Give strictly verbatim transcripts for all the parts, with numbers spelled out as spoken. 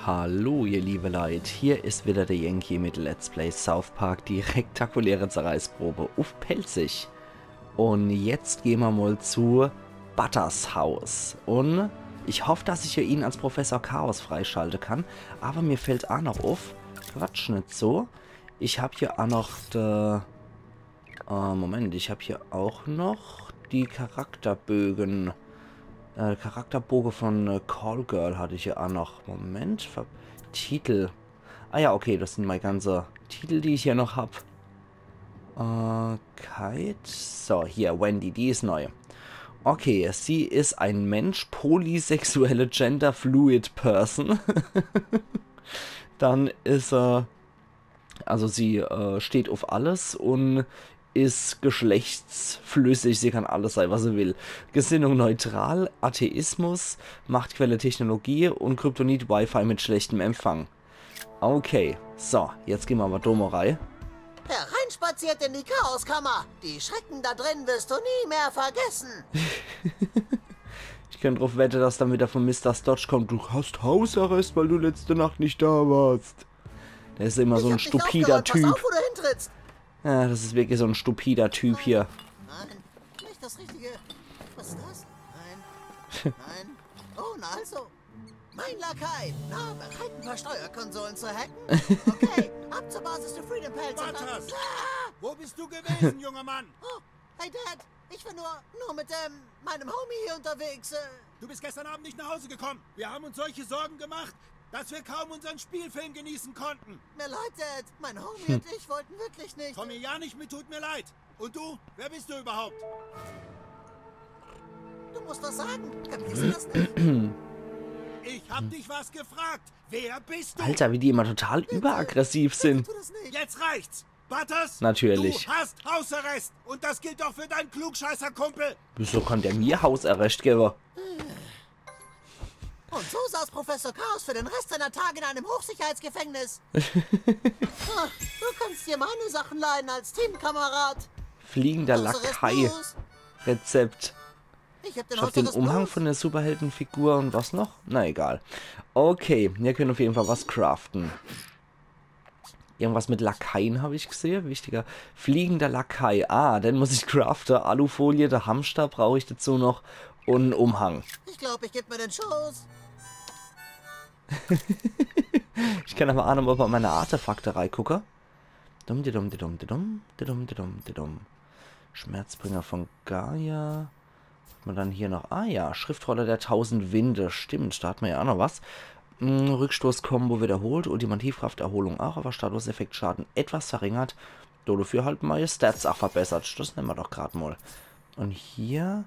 Hallo, ihr liebe Leit, hier is wieder der Yankee mit Let's Play South Park, die rektakuläre Zerreißprobe uff Pälzisch. Un jetzt gehn mer mol zu Butters Haus. Un ich hoff, dass ich hier ihn als Professor Chaos freischalte kann. Awwer mir fällt a noch uff, Quatsch, net so. Ich hab hier a noch de Äh, Moment, ich hab hier auch noch die Charakterbögen. Äh, Charakterboge von äh, Call Girl hatte ich hier auch noch. Moment, Ver Titel. Ah ja, okay, das sind meine ganze Titel, die ich hier noch hab. Äh, Kite. So, hier, Wendy, die is neu. Okay, sie is ein Mensch, polysexuelle, genderfluid Person. Dann is er Also sie äh, steht auf alles und is geschlechtsflüssig, sie kann alles sein, was sie will. Gesinnung neutral, Atheismus, Machtquelle Technologie und Kryptonit Wi-Fi mit schlechtem Empfang. Okay, so, jetzt gehn mer awwer do mol rei. Hereinspaziert in die Chaoskammer. Die Schrecken da drin wirst du nie mehr vergessen. Ich könnt druff wette, dass dann wieder von Mister Stotch kommt, du hast Hausarrest, weil du letzte Nacht nicht da warst. Der is immer so ein stupider Typ. Pass auf, wo du hintrittst. Ja, das is wirklich so ein stupider Typ hier. Nein, nicht das Richtige. Was ist das? Nein. Nein. Oh, na also. Mein Lakai. Na, bereit, ein paar Steuerkonsolen zu hacken? Okay, ab zur Basis der Freedom Pals und dann Butters! Ah! Wo bist du gewesen, junger Mann? Oh, hey, Dad. Ich war nur, nur mit, ähm, meinem Homie hier unterwegs. Äh. Du bist gestern Abend nicht nach Hause gekommen. Wir haben uns solche Sorgen gemacht, dass wir kaum unseren Spielfilm genießen konnten. Mir leid, Dad. Mein Homie und ich wollten wirklich nicht. Komm mir ja nicht mit, tut mir leid. Und du? Wer bist du überhaupt? Du musst was sagen. Kapierst du das nicht? Ich hab dich was gefragt. Wer bist du? Alter, wie die immer total überaggressiv sind. Bitte tu das nicht. Jetzt reicht's. Butters, natürlich. Du hast Hausarrest. Und das gilt auch für deinen Klugscheißer-Kumpel. Wieso kann der mir Hausarrest gewwe? Und so saß Professor Chaos für den Rest seiner Tage in einem Hochsicherheitsgefängnis. Ah, du kannst dir meine Sachen leihen als Teamkamerad. Fliegender Lakai. Rezept. Ich hab den Umhang von der Superheldenfigur und was noch? Na egal. Okay, mir können auf jeden Fall was craften. Irgendwas mit Lakaien hab ich gesehen. Wichtiger fliegender Lakai. Ah, den muss ich craften. Alufolie, der Hamster brauch ich dazu noch. Und einen Umhang. Ich glaub, ich geb mir den Schuss. Ich kann awwer a nochmol bei meine Artefakte reigucke. Dum, di dum, di dum, di dum, di dum, di dum, di dum. Schmerzbringer von Gaia. Hat man dann hier noch, ah ja, Schriftrolle der tausend Winde, stimmt, da hat man ja auch noch was. Hm, Rückstoß-Combo wiederholt, Ultimativkraft-Erholung auch, aber Statuseffekt Schaden etwas verringert. Dodefür halt meine Stats auch verbessert, das nemme mer doch grad mal. Und hier,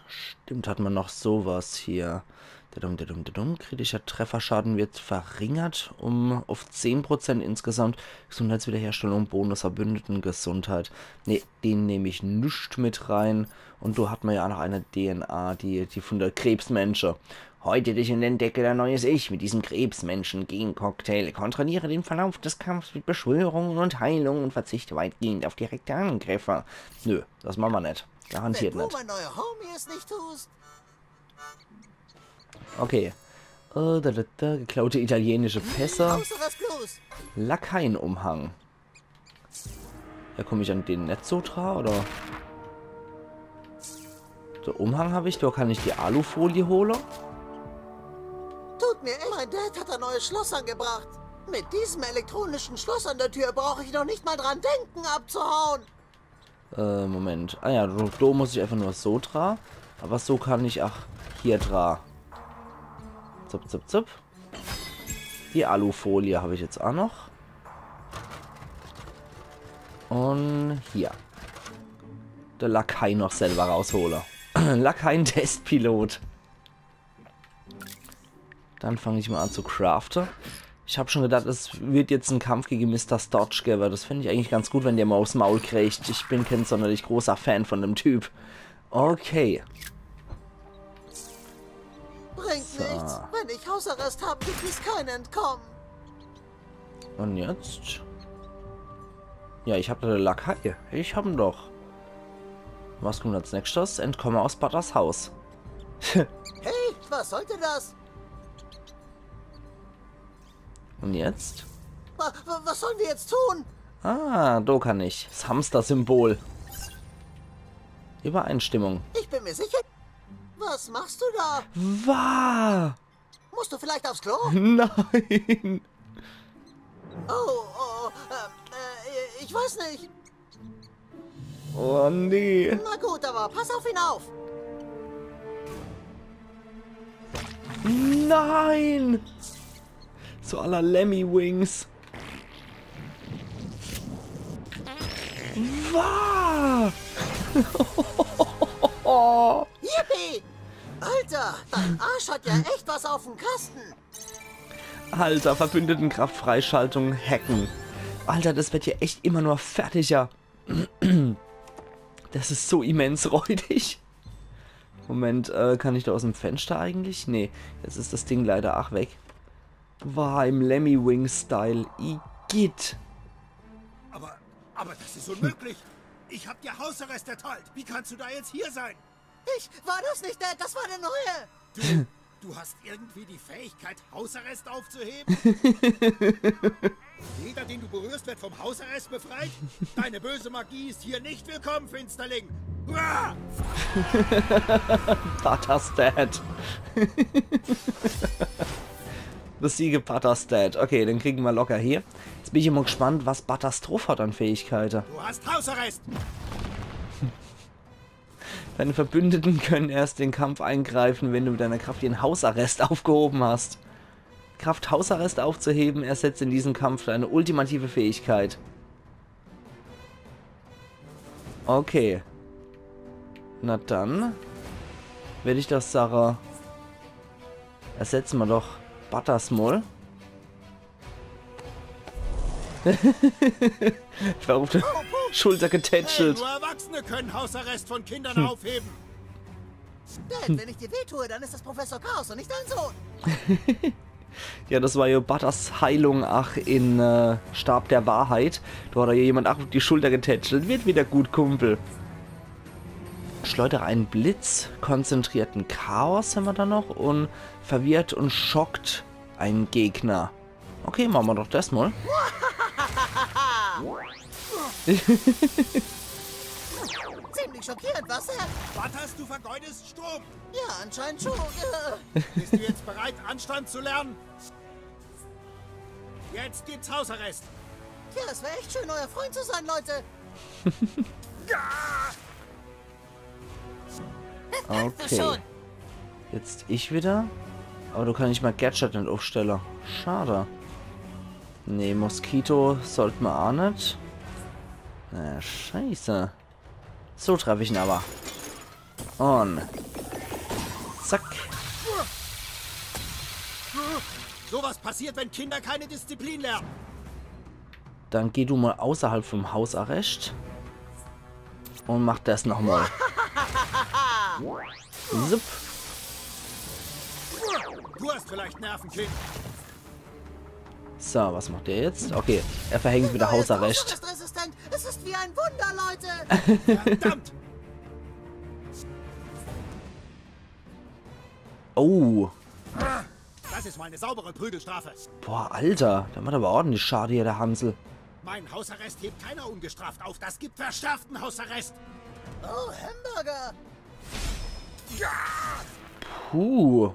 stimmt, hat man noch sowas hier. Dadum, dadum, dadum. Kritischer Trefferschaden wird verringert um auf zehn Prozent insgesamt. Gesundheitswiederherstellung, Bonus Verbündeten, Gesundheit. Nee, den nehm ich nüscht mit rein. Und do hat man ja auch noch eine D N A, die, die von der Krebsmensche. Häute dich und entdecke dein neues Ich mit diesem Krebsmenschen-Gen-Cocktail. Kontrolliere den Verlauf des Kampfs mit Beschwörungen und Heilungen und verzichte weitgehend auf direkte Angriffe. Nö, das mache mer net. Garantiert net. Wenn du mein neuer Homie es nicht tust. Okay. Äh, da, da, da, geklaute italienische Pässe. Außer das bloß. Lakaienumhang. Ja, komm ich an den net so dra, oder? So, Umhang hab ich, do kann ich die Alufolie hole. Tut mir echt, mein Dad hat ein neues Schloss angebracht. Mit diesem elektronischen Schloss an der Tür brauche ich noch nicht mal dran denken, abzuhauen. Äh, Moment. Ah ja, do, do muss ich einfach nur so dra. Aber so kann ich auch hier dra. Zup, zup, zup. Die Alufolie hab ich jetzt auch noch. Und hier. Der Lakai noch selber raushole. Lakai-Testpilot. Dann fang ich mal an zu craften. Ich hab schon gedacht, es wird jetzt en Kampf gegen Mister Stotch geben. Das find ich eigentlich ganz gut, wenn der mal aufs Maul kriegt. Ich bin kein sonderlich großer Fan von dem Typ. Okay. Bringt nichts. Wenn ich Hausarrest hab, gibt es kein Entkommen. Und jetzt? Ja, ich hab da de Lakai. Ich hab en doch. Was kommt als nächstes? Entkomme aus Butters Haus. Hey, was sollte das? Und jetzt? Wa- wa- Was sollen wir jetzt tun? Ah, do kann ich. Das Hamster-Symbol. Übereinstimmung. Ich bin mir sicher. Was machst du da? Wa? Musst du vielleicht aufs Klo? Nein. Oh, oh, ähm, äh, ich weiß nicht. Oh nee. Na gut, aber pass auf ihn auf. Nein! So à la Lemmiwinks. Wa? Yippie! Alter, dein Arsch hat ja echt was auf dem Kasten. Alter, Verbündetenkraft-Freischaltung hacken. Alter, das wird hier echt immer nur fertiger. Das ist so immens räudig. Moment, äh, kann ich da aus dem Fenster eigentlich? Nee, jetzt ist das Ding leider ach weg. War im Lemmiwinks-Style. Igitt. Aber, aber das ist unmöglich. Ich hab dir Hausarrest erteilt. Wie kannst du da jetzt hier sein? Ich war das nicht, Dad. Das war der Neue. Du, du hast irgendwie die Fähigkeit, Hausarrest aufzuheben? Jeder, den du berührst, wird vom Hausarrest befreit? Deine böse Magie ist hier nicht willkommen, Finsterling. Uah! Butters Dad. Besiege Butters Dad. Okay, den kriegen wir locker hier. Jetzt bin ich immer gespannt, was Butters drauf hat an Fähigkeiten. Du hast Hausarrest! Deine Verbündeten können erst den Kampf eingreifen, wenn du mit deiner Kraft ihren Hausarrest aufgehoben hast. Kraft, Hausarrest aufzuheben, ersetzt in diesem Kampf deine ultimative Fähigkeit. Okay. Na dann. Werde ich das, Sarah. Ersetzen wir doch Butters mal. Ich war auf der Schulter getätschelt. Hey, nur Erwachsene können Hausarrest von Kindern aufheben. Dad, wenn ich dir wehtue, dann ist das Professor Chaos und nicht dein Sohn. Ja, das war ja Butters Heilung, ach, in äh, Stab der Wahrheit. Da hat er ja jemand ach auf die Schulter getätschelt. Wird wieder gut, Kumpel. Schleudere einen Blitz, konzentrierten Chaos haben wir da noch und verwirrt und schockt einen Gegner. Okay, machen wir doch das mal. Ziemlich schockierend, was, Sir? Butters, du vergeudest Strom. Ja, anscheinend schon. Bist du jetzt bereit, Anstand zu lernen? Jetzt gibt's Hausarrest. Tja, es war echt schön, euer Freund zu sein, Leute. Ja! Okay. Jetzt ich wieder. Aber du kannst nicht mal Gadget nicht aufstellen. Schade. Nee, Moskito sollte man auch nicht. Na, scheiße. So treffe ich ihn aber. Und zack. Sowas passiert, wenn Kinder keine Disziplin lernen. Dann geh du mal außerhalb vom Hausarrest. Und mach das nochmal. Zup. Du hast vielleicht Nerven, Kind. So, was macht der jetzt? Okay, er verhängt wieder Hausarrest. Hausarrestresistent. Es ist wie ein Wunder, Leute. Verdammt! Oh. Das ist mal eine saubere Prügelstrafe. Boah, Alter, der macht aber ordentlich Schade hier, der Hansel. Meinen Hausarrest hebt keiner ungestraft auf. Das gibt verschärften Hausarrest. Oh, Hamburger. Ja! Puh.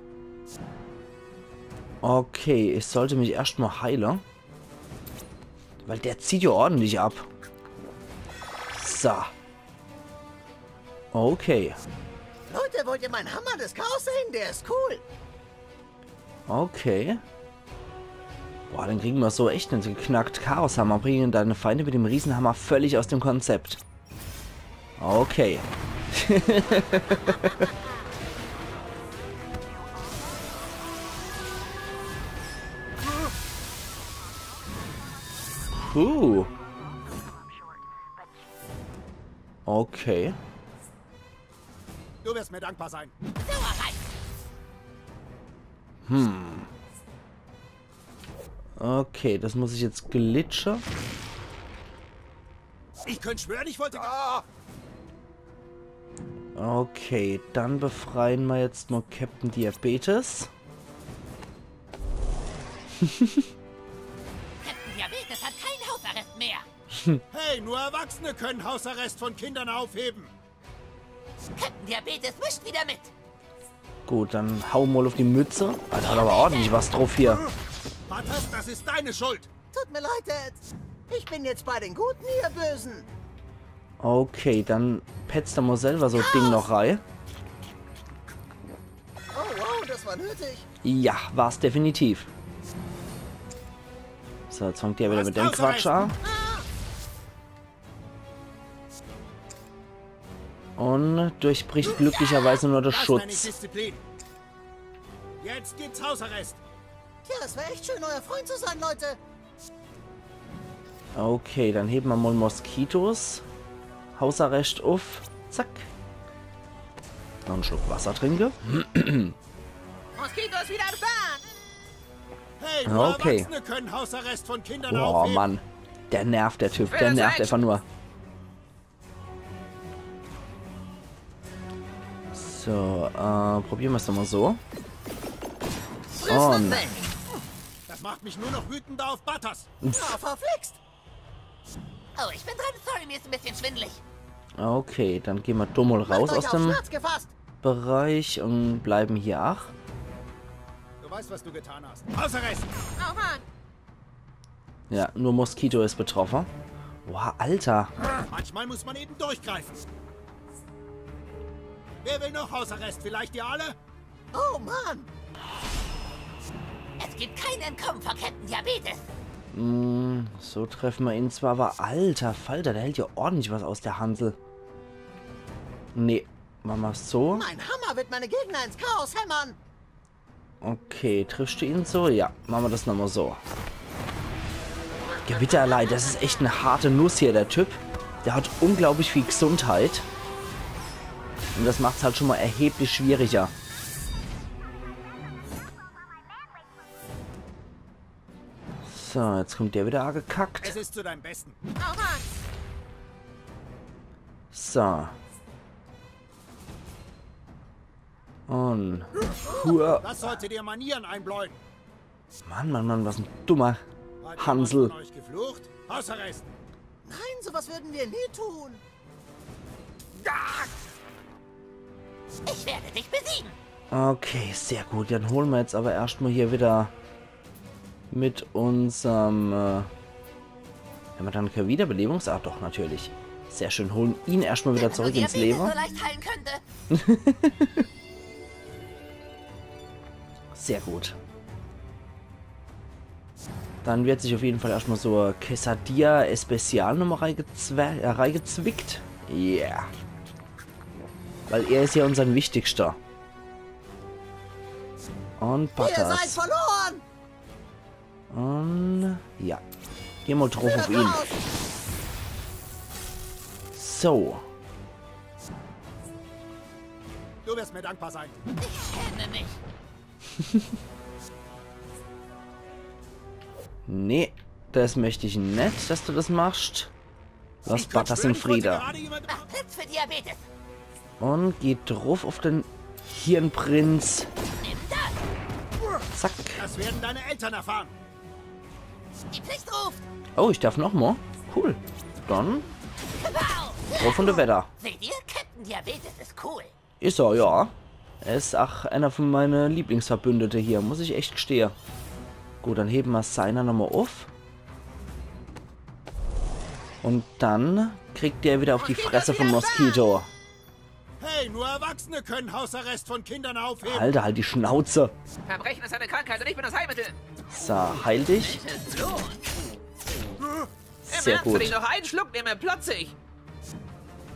Okay, ich sollte mich erscht mal heilen. Weil der zieht ja ordentlich ab. So. Okay. Leute, wollt ihr meinen Hammer des Chaos sehen? Der ist cool. Okay. Boah, den kriegen wir so echt nicht geknackt. Chaoshammer, bringen deine Feinde mit dem Riesenhammer völlig aus dem Konzept. Okay. Puh. Okay. Du wirst mir dankbar sein. Hm. Okay, das muss ich jetzt glitchen. Ich könnte schwören, ich wollte... Ah! Okay, dann befreien wir jetzt mal Captain Diabetes. Mehr. Hey, nur Erwachsene können Hausarrest von Kindern aufheben. Captain Diabetes mischt wieder mit. Gut, dann hau mol uff die Mütze. Alter, hat awwer ordentlich was druff hier. Butters, das ist deine Schuld. Tut mir leid, Dad. Ich bin jetzt bei den Guten, ihr Bösen. Okay, dann petzt er mol selwer so e Ding noch rei. Oh, wow, das war nötig. Ja, war's definitiv. So, jetzt fangt der wieder mit dem Quatsch an. Und durchbricht glücklicherweise nur der Schutz. Das nenne ich Disziplin. Jetzt gibt's Hausarrest. Tja, es war echt schön, euer Freund zu sein, Leute. Okay, dann hebe mer mol Moskitos Hausarrest uff. Zack. Noch en Schluck Wasser trinke. Moskito is wieder am Start! Hey, nur Erwachsene können Hausarrest von Kindern aufheben. Boah, Mann. Der nervt, der Typ. Der nervt einfach nur. So, äh, probiere mer's doch mol so. Und das macht mich nur noch wütender auf Butters. Ah, verflixt! Oh, ich bin dran. Sorry, mir is e bissche schwindelig. Okay, dann gehn mer do mol raus aus dem Bereich und bleiben hier. Ach. Du weißt, was du getan hast. Hausarrest! Oh Mann! Ja, nur Moskito is betroffe. Boah, Alter. Manchmal muss man eben durchgreifen. Wer will noch Hausarrest? Vielleicht ihr alle? Oh Mann! Es gibt kein Entkommen vor Captain Diabetes. Hm, so treffe mer ihn zwar, awwer alter Falter, der hält jo ordentlich was aus, der Hansel. Nee, mache mer's so. Mein Hammer wird meine Gegner ins Chaos hämmern. Okay, triffscht du ihn so? Ja, mache mer das nochmol so. Gewitter, Leit, das is echt e harte Nuss hier, der Typ. Der hat unglaublich viel Gesundheit. Und das macht's halt schon mol erheblich schwieriger. So, jetzt kommt der wieder angekackt. Es ist zu deinem Besten. So. Und hua. Das sollte dir Manieren einbläuen. Mann, Mann, Mann, was e dummer Hansel. Hat jemand von euch geflucht? Hausarrest! Nein, sowas würden wir nie tun. Ich werde dich besiegen. Okay, sehr gut. Dann hole mer jetzt awwer erscht mol hier wieder mit unserm, äh, hämmer dann kä Wiederbelebungs-, ah, doch, natürlich. Sehr schön, hole ihn erscht mol wieder zurück ins Lewe. Wenn nur Diabetes so leicht heilen könnte. Sehr gut. Dann wird sich auf jeden Fall erscht mol so e Quesadilla Especial nochmol reigezwe-, äh, reigezwickt. Yeah. Weil er is ja unsern Wichtigster. Und Butters. Ihr seid verloren! Und ja. Geh mol druff auf ihn. So. Du wirst mir dankbar sein. Ich schäme mich. Nee, das möcht ich net, dass du das machscht. Lass Butters in Friede. Mach Platz für Diabetes. Und geht druff auf den Hirnprinz. Nimm das. Zack. Das werden deine Eltern erfahren. Die Pflicht ruft. Oh, ich darf nochmol. Cool. Dann druff und weiter. Seht ihr? Captain Diabetes is cool. Is er, ja. Er is ach einer von meine Lieblingsverbündete hier, muss ich echt gestehe. Gut, dann hebe mer seiner nochmol uff. Und dann kriegt der wieder auf die Fresse von Moskito. Hey, nur Erwachsene können Hausarrest von Kindern aufheben. Alter, halt die Schnauze. Verbrechen ist eine Krankheit und ich bin das Heilmittel. So, heil dich. Sehr gut. Im Ernst, wenn ich noch einen Schluck nehme, platze ich.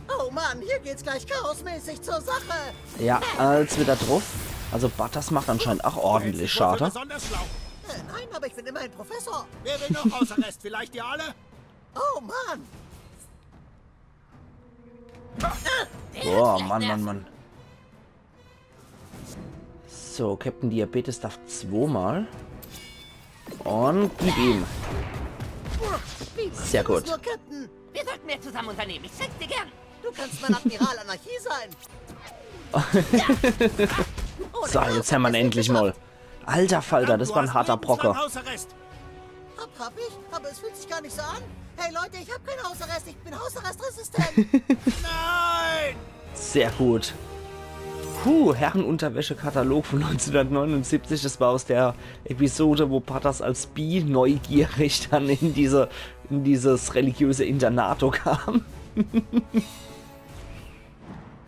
Oh Mann, hier geht's gleich chaosmäßig zur Sache. Ja, als wieder druff. Also Butters macht anscheinend ach ordentlich Schade. Besonders schlau. Äh, nein, aber ich bin immerhin Professor. Wer will noch Hausarrest? Vielleicht ihr alle? Oh Mann. Boah, Mann, Mann, Mann. So, Captain Diabetes darf zwomal. Und gib ihm. Sehr gut. Wir sollten mehr zusammen unternehmen. Ich zeig's dir gern. Du kannst mein Admiral Anarchie sein. So, jetzt hämmer'n endlich mol. Alter Falter, das war en harter Brocke. Hausarrest. Hab ich, aber es fühlt sich gar nicht so an. Hey Leute, ich hab keinen Hausarrest, ich bin hausarrestresistent. Nein! Sehr gut. Puh, Herrenunterwäschekatalog von neunzehnhundertneunundsiebzig. Das war aus der Episode, wo Butters als Bi neugierig dann in diese, in dieses religiöse Internato kam.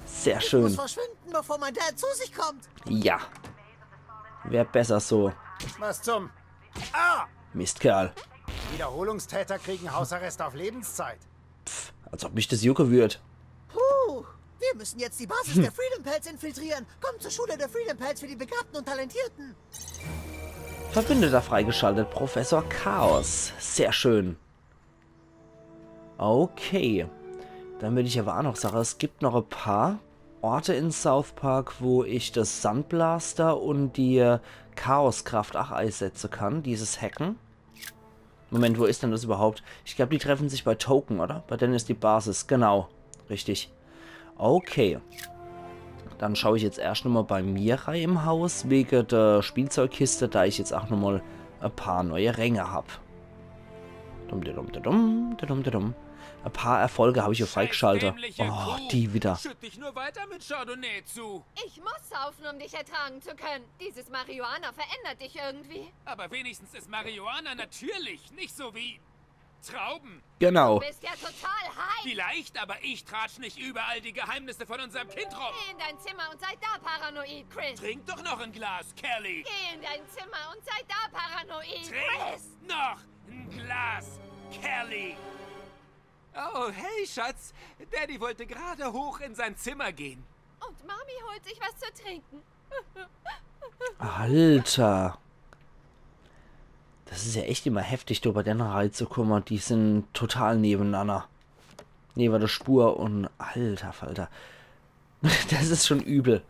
Sehr schön. Ich muss verschwinden, bevor mein Dad zu sich kommt. Ja. Wär besser so. Was zum... Ah! Mistkerl. Wiederholungstäter kriegen Hausarrest auf Lebenszeit. Pff, als ob mich das jucke würd. Puh, wir müssen jetzt die Basis der Freedom Pals infiltrieren. Kommt zur Schule der Freedom Pals für die Begabten und Talentierten. Verbündeter freigeschaltet, Professor Chaos. Sehr schön. Okay. Dann würd ich aber auch noch sagen, es gibt noch ein paar Orte in South Park, wo ich das Sunblaster und die Chaoskraft auch einsetzen kann, dieses Hacken. Moment, wo ist denn das überhaupt? Ich glaub, die treffen sich bei Token, oder? Bei denen ist die Basis, genau. Richtig. Okay. Dann schau ich jetzt erscht nochmal bei mir rei im Haus, wege der Spielzeugkiste, da ich jetzt auch nochmal ein paar neue Ränge hab. Dum, dum, dum, dum, dum, dum, dum. Ein paar Erfolge hab ich hier freigeschaltet. Dämliche Oh, Kuh. Die wieder. Schütt dich nur weiter mit Chardonnay zu. Ich muss saufen, um dich ertragen zu können. Dieses Marihuana verändert dich irgendwie. Aber wenigstens ist Marihuana natürlich, nicht so wie Trauben. Genau. Du bist ja total high. Vielleicht, aber ich tratsch nicht überall die Geheimnisse von unserem Kind rum. Geh in dein Zimmer und sei da paranoid, Chris. Trink doch noch ein Glas, Kelly. Geh in dein Zimmer und sei da paranoid, Chris. Trink noch ein Glas, Kelly. Oh, hey, Schatz. Daddy wollte gerade hoch in sein Zimmer gehen. Und Mami holt sich was zu trinken. Alter. Das is ja echt immer heftig, do bei denne reizukumme. Die sin total nebenanner. Newe der Spur un alter Falter. Das is schon übel.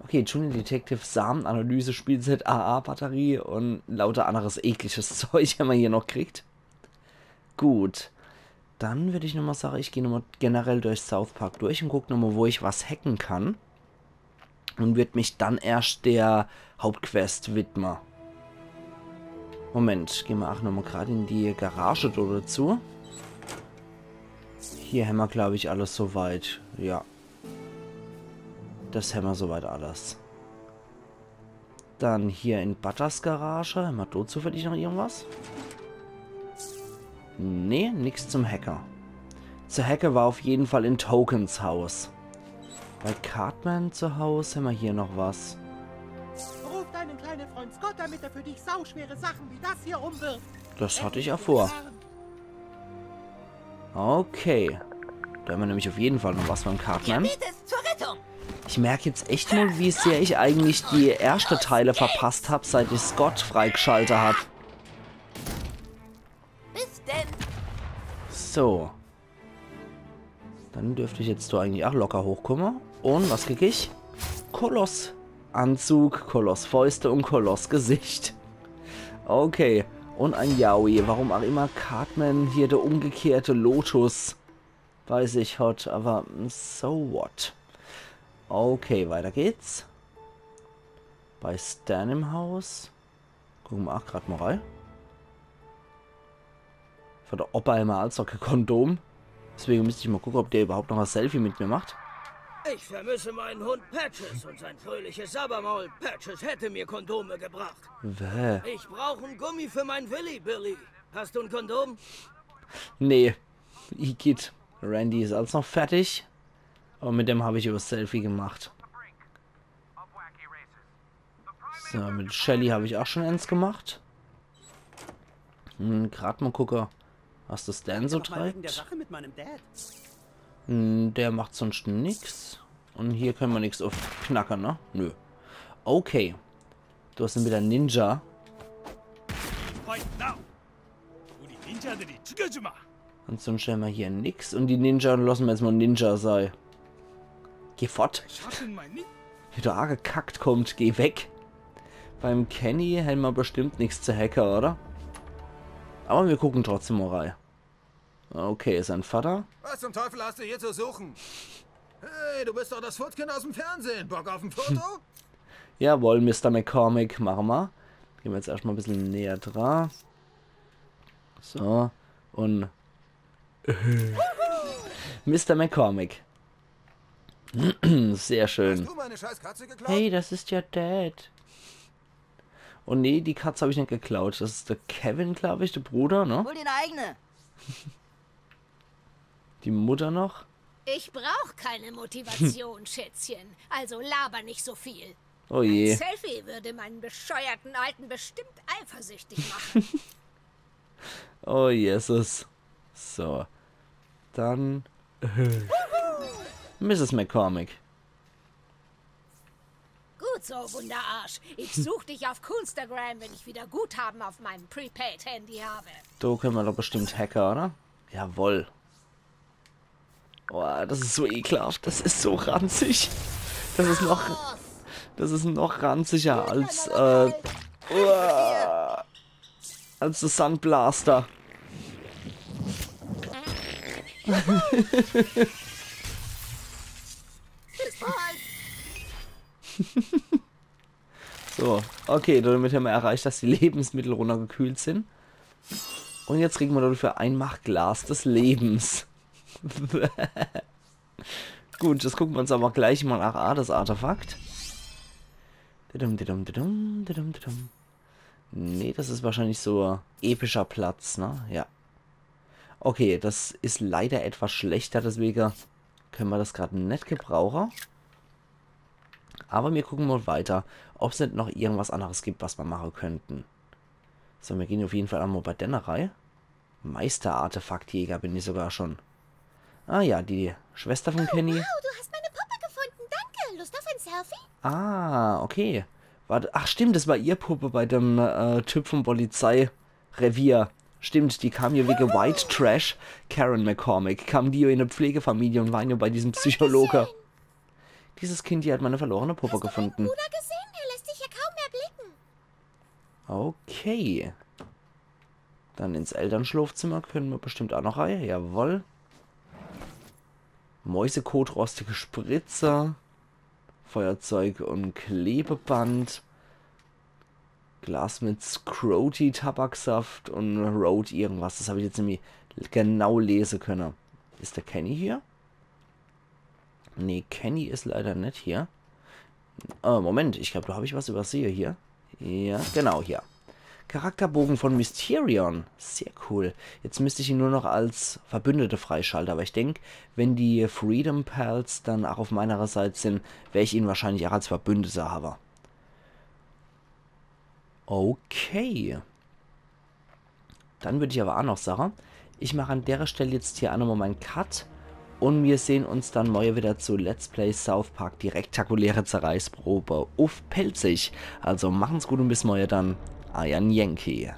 Okay, Junior Detective, Samenanalyse, Spielset, A A-Batterie un lauter anneres ekliches Zeug hämmer hier noch kriegt. Gut. Dann würd ich nochmal sagen, ich geh nochmal generell durch South Park durch un guck nochmal, wo ich was hacken kann. Un würd mich dann erscht der Hauptquest widme. Moment, geh mer ach nochmal grad in die Garage do dazu. Hier hämmer, glaub ich, alles soweit. Ja. Das hämmer soweit alles. Dann hier in Butters Garage. Hämmer do zufällig noch irgendwas? Nee, nix zum Hacke. Zu hacke war auf jeden Fall in Tokens Haus. Bei Cartman zu Haus hämmer hier noch was. Ruf deinen kleinen Freund Scott, damit er für dich sauschwere Sachen wie das hier umwirft. Das hatt ich ja vor. Okay. Do hämmer nämlich auf jeden Fall noch was beim Cartman. Diabetes zur Rettung! Ich merk jetzt echt mal, wie sehr ich eigentlich die erschte Teile verpasst hab, seit ich Scott freigeschaltet hab. Bis denn. So. Dann dürft ich jetzt do eigentlich ach locker hochkumme. Un was krieg ich? Koloss Anzug, Koloss Fäuste un Koloss Gesicht. Okay. Un ein Yaoi. Warum ach immer Cartman hier der umgekehrte Lotus bei sich hat, aber so what. Okay, weiter geht's. Bei Stan im Haus. Gucke mer ach grad mal rei. Von der Opa hämmer als noch kee Kondom. Deswege müsst ich mal gucke, ob der überhaupt noch e Selfie mit mir macht. Ich vermisse meinen Hund Patches und sein fröhliches Sabbermaul. Patches hätte mir Kondome gebracht. Wäh. Ich brauch en Gummi für mein Willi, Billy. Hast du ein Kondom? Nee. Igitt. Randy is als noch fertig. Aber mit dem hab ich übers Selfie gemacht. So, mit Shelly hab ich ach schon eins gemacht. Hm, grad mal gucke, was das denn so treibt. Noch mal wegen der Sache mit meinem Dad. Hm, der macht sonst nix. Un hier könne mer nix uffknacke, ne? Nö. Okay. Do is dann wieder Ninja. Fight now. 우리 닌자들이 죽여주마. Un sonst hämmer hier nix. Un die Ninja losse mer jetzt mal Ninja sei. Geh fort. Wie du angekackt kommst, geh weg. Beim Kenny hämmer bestimmt nix zu hacke, oder? Aber mir gucken trotzdem mal rei. Okay, is ein Vater. Was zum Teufel hast du hier zu suchen? Hey, du bist doch das Furzkind aus dem Fernsehen. Bock auf ein Foto? Jawohl, Mister McCormick, mache mer. Geh mer jetzt erscht mal e bissel näher dra. So, und Mister McCormick. Sehr schön. Du meine scheiß Katze geklaut? Hey, das ist ja Dad. Oh nee, die Katze habe ich nicht geklaut. Das ist der Kevin, glaube ich, der Bruder, ne? Hol dir eine eigene. Die Mutter noch. Ich brauch keine Motivation, Schätzchen. Also laber nicht so viel. Oh je. Selfie würde meinen bescheuerten Alten bestimmt eifersüchtig machen. Oh Jesus. So. Dann. Misses McCormick. Gut so, Wunderarsch. Ich such dich auf Coonstagram, wenn ich wieder Guthaben auf meinem Prepaid-Handy habe. Da können wir doch bestimmt hacken, oder? Jawoll. Boah, das ist so ekelhaft. Das ist so ranzig. Das ist noch. Das ist noch ranziger als. Äh, uah, als der Sandblaster. So, okay, damit haben wir erreicht, dass die Lebensmittel runtergekühlt sind. Und jetzt kriegen wir dafür ein Machglas des Lebens. Gut, das gucken wir uns aber gleich mal an. Ah, das Artefakt. Didum, didum, didum, didum, didum. Nee, das ist wahrscheinlich so epischer Platz, ne? Ja. Okay, das ist leider etwas schlechter, deswegen können wir das gerade nicht gebrauchen. Aber wir gucken mal weiter, ob es nicht noch irgendwas anderes gibt, was wir machen könnten. So, wir gehen auf jeden Fall einmal bei denne rein. Meister-Artefaktjäger bin ich sogar schon. Ah ja, die Schwester von Kenny. Wow, du hast meine Puppe gefunden. Danke. Lust auf ein Selfie? Ah, okay. Warte, ach stimmt, das war ihr Puppe bei dem äh, Typ vom Polizeirevier. Stimmt, die kam hier wegen White Trash. Karen McCormick kam die in eine Pflegefamilie und war hier bei diesem Psychologe. Dieses Kind hier hat meine verlorene Puppe gefunden. Bruder gesehen? Er lässt sich hier kaum mehr blicken. Okay. Dann ins Elternschlafzimmer können wir bestimmt auch noch rein. Jawoll. Mäusekot, rostige Spritze. Feuerzeug und Klebeband. Glas mit Scroty, Tabaksaft und Road irgendwas. Das habe ich jetzt nämlich genau lesen können. Ist der Kenny hier? Nee, Kenny ist leider nicht hier. Oh, Moment, ich glaube, da habe ich was übersehen hier. Ja, genau, hier. Charakterbogen von Mysterion. Sehr cool. Jetzt müsste ich ihn nur noch als Verbündete freischalten, aber ich denke, wenn die Freedom Pals dann auch auf meiner Seite sind, werde ich ihn wahrscheinlich auch als Verbündete haben. Okay. Dann würde ich aber auch noch sagen, ich mache an der Stelle jetzt hier auch nochmal meinen Cut und wir sehen uns dann morgen wieder zu Let's Play South Park, die rektakuläre Zerreißprobe auf Pälzisch. Also machen's gut und bis morgen dann. Eier Yankee.